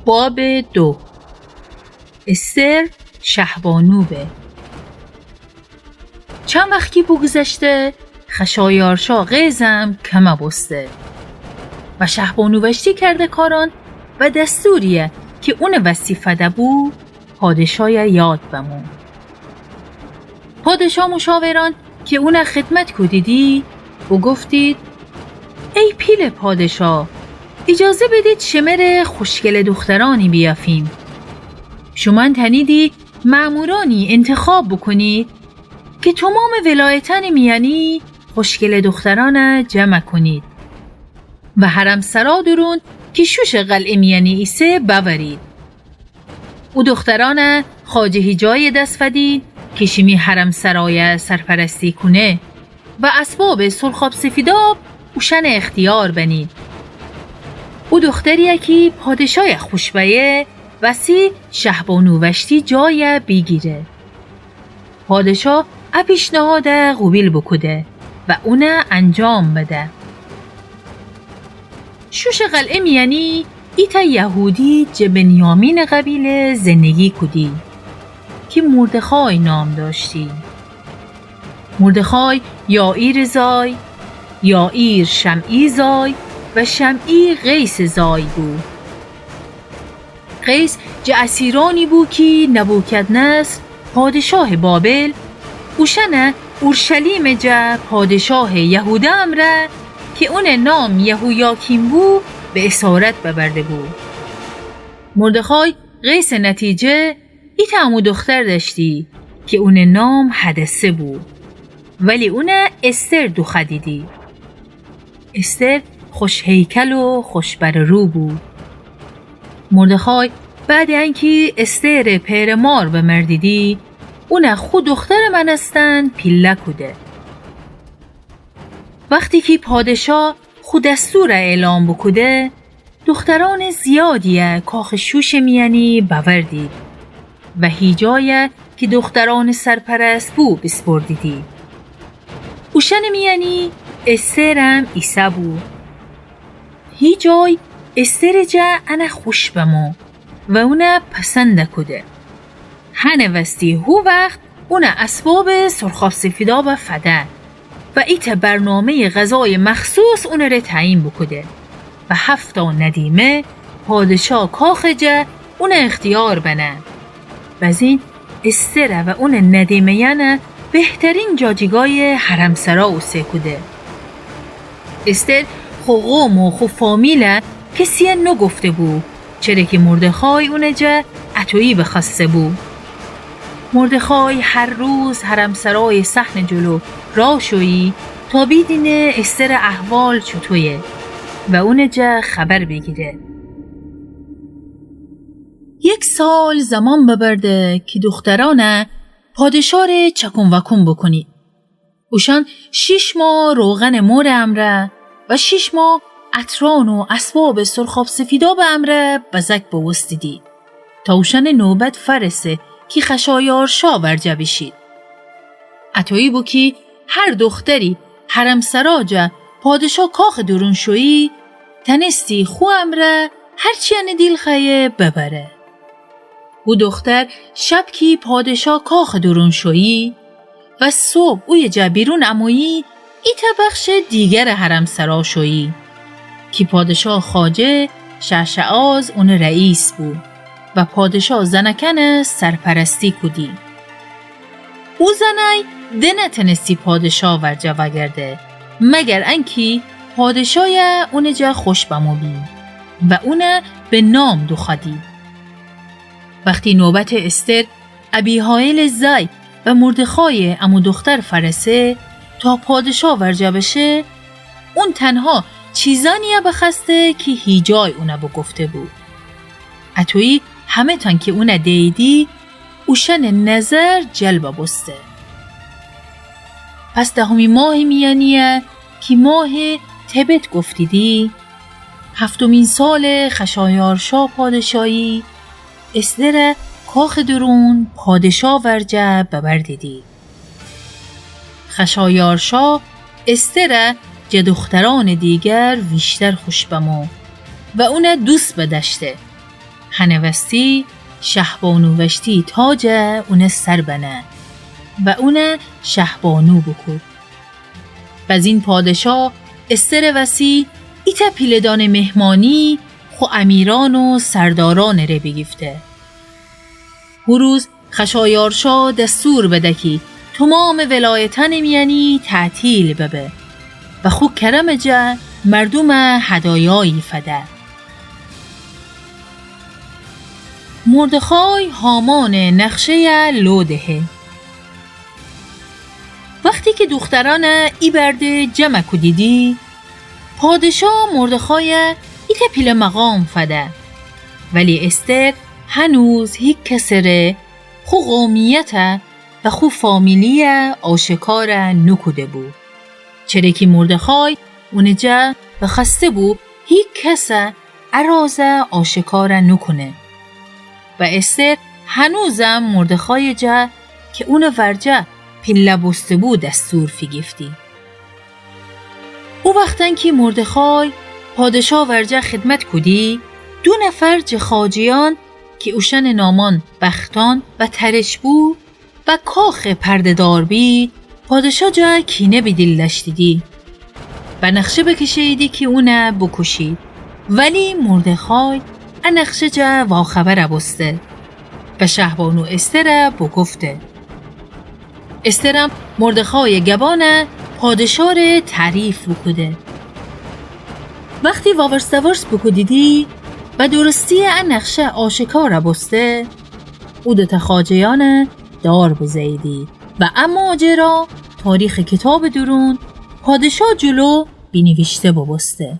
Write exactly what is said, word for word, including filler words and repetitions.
باب دو. استر شهبانو به. چند وخت کی بوگوذشته، خشایارشا غیظ کم بوسته و شهبانو وشتی کردکاران و دستوریی کی اونٚ وستی فده بو، پادشایَ یاد بمو. پادشا مشاوران کی اونَ خدمت کودیدی، بوگفتید: ای پیله پادشا، ایجازه بدید شمره خوشگله دخترأنی بیافیم. شومأن تأنیدی مأمورأنی انتخاب بوکونید کی تومامٚ ولایتأنٚ میأنی خوشگله دخترأنَ جمع کونید و حرمسرا دورون کی شوشٚ قلعه میأنی ایسه بأورید. او دخترأنَ خواجه هیجایٚ دس فدید کی شیمی حرمسرایَ سرپرستی کونه و اسبابٚ سرخاب سفیداب اوشأنٚ اختیار بنید. او دختریی کی پادشایَ خوش بأیه، وسی شهبانو وشتی جایَ بیگیره. پادشا ا پیشنهادَ قوبیل بوکوده و اونَ انجام بده. شوشٚ قلعه میأنی ایتأ یهودی جٚه بنیامینٚ قبیله زندگی کودی کی مردخای نام دأشتی. مردخای یائیرٚ زای، یائیر شمعیٚ زای و شمعی قیسٚ زای بو. قیس جٚه اسیرأنی بو کی نبوکدنصر پادشاهٚ بابل اوشأنَ اورشلیمٚ جا پادشاهٚ یهودا امرأ کی اونٚ نام یهویاکین بو به اسارت ببرده بو. مردخای قیسٚ نتیجه ایتأ عمو دختر دأشتی کی اونٚ نام حدثه بو، ولی اونَ استر دوخوأدیدی. استر خوش هیکل و خوش بر و رو بو. مردخای بعدٚ انکی استرٚ پئر مار بمردیدی، اونَ خو دخترٚ مأنستن پیله کوده. وختی کی پادشا خو دستورَ اعلام بوکوده، دخترأنٚ زیادیی کاخٚ شوشٚ میأنی بأوردید و هیجایَ کی دخترأنٚ سرپرست بو بیسپردیدی. اوشأنٚ میأنی استرم ایسه بو. هیجای استرٚ جا انه خوش بمو و اونَ پسند کوده. هنٚ وستی هو وخت اونَ اسبابٚ سرخاب سفیداب فده و ایتأ برنامه‌یٚ غذایٚ مخصوص اونٚ ره تعیین بوکوده و هفتا ندیمه پادشا کاخٚ جا اونٚ اختیار بنه. بزین استر و اونٚ ندیمه‌یأن بهترین جاجیگایٚ حرمسرا اوسه کوده. استر خو قوم و خو فامیل کسیی نوگفته بو، چره کی مردخای اونٚ جا اطویی بخوأسته بو. مردخای هر روز حرمسرایٚ صحنٚ جلو راه شویی تا بیدینه استرٚ احوال چوطویه و اونٚ جا خبر بیگیره. یک سال زمان ببرده کی دخترأن پادشا ره چکون وکون بوکونید. اوشأن شیش ما روغنٚ مورٚ امرأ و شیش ما عطرأن و اسبابٚ سرخاب سفیدابٚ امرأ بزک بوبوستیدی تا اوشأنٚ نوبت فأرسه کی خشایارشا ورجه بیشید. اطویی بو کی هر دختری حرمسرا جا پادشا کاخٚ دورون شویی، تنستی خو امرأ هرچی انٚ دیل خوأیه ببره. هو دختر شب کی پادشا کاخٚ دورون شویی و صبح اویه جا بیرون امویی، ایتأ بخشٚ دیگرٚ حرمسرا شویی کی پادشا خواجه شعشعاز اونٚ رئیس بو و پادشا زنأکأن سرپرستی کودی. او زنأی دنتنستی پادشا ورجه وأگرده، مگر انکی پادشای اونٚ جا خوش بمو بی و اون به نام دوخوأدی. وختی نوبتٚ استر، ابیحایلٚ زأی و مردخایٚ عمو دوختر فأرسه تا پادشا ورجه بشه، اون تنها چیزأنیی بخوأسته کی هیجای اون بوگفته بو. اطویی همه‌تأن کی اون دییدی، اوشأنٚ نظر جلب بوسته. پس دهمی ماهٚ میأنیی کی ماهٚ تبت گفتیدی، هفتمین سالٚ خشایارشا پادشایی، استر کاخٚ دورون پادشا ورجه ببردیدی. خشایارشا استر جٚه دوخترأنٚ دیگر ویشتر خوش بمو و اون دوست بدأشته. هنٚ وستی شهبانو وشتی تاج اونٚ سر بنه و اون شهبانو بوکود. بزین پادشا استرٚ وسی ایتأ پیله دانه مهمانی خو امیرأن و سردارأنٚ ره بیگیفته. هو روز خشایارشا دستور بده کی تومامٚ ولایتأنٚ میأنی تعطیل ببه و خو کرمٚ جا مردوم هدایایی فده. مردخای هامانٚ نقشه‌یه لو دهه. وختی کی دوخترأن ایبرده جمع کودیدی، پادشا مردخای ایتأ پیله مقام فده. ولی استر هنوز هیکسٚ ره خو قومیت و خو فامیلی آشکار نوکوده بو، چره کی مردخای اونٚ جا بخوأسته بو هیکس ا راز آشکار نوکونه. و استر هنوزم مردخای جا کی اونٚ ورجه پیله بوسته بو دستور فیگیفتی. او وختأن کی مردخای پادشا ورجه خدمت کودی، دو نفر جٚه خواجه‌یأن کی اوشأنٚ نامأن بختان و ترش بو، و کاخٚ پرده‌دار بید، پادشا جا کینه به دیل دأشتیدی و نقشه بکشه‌ییدی کی اون بوکوشید. ولی مردخای ا نقشه جا واخبر بوسته و شهبانو استر بوگفته. استرم مردخای گبان پادشا ره تعریف بوکوده. وختی واورس‌داورس بوکودیدی و درستی ا نقشه آشکار بوسته، او دوتأ خواجه‌یأن دار بزه‌ییدی و ا ماجرا تاریخٚ کتابٚ دورون پادشا جلو بینیویشته بوبوسته.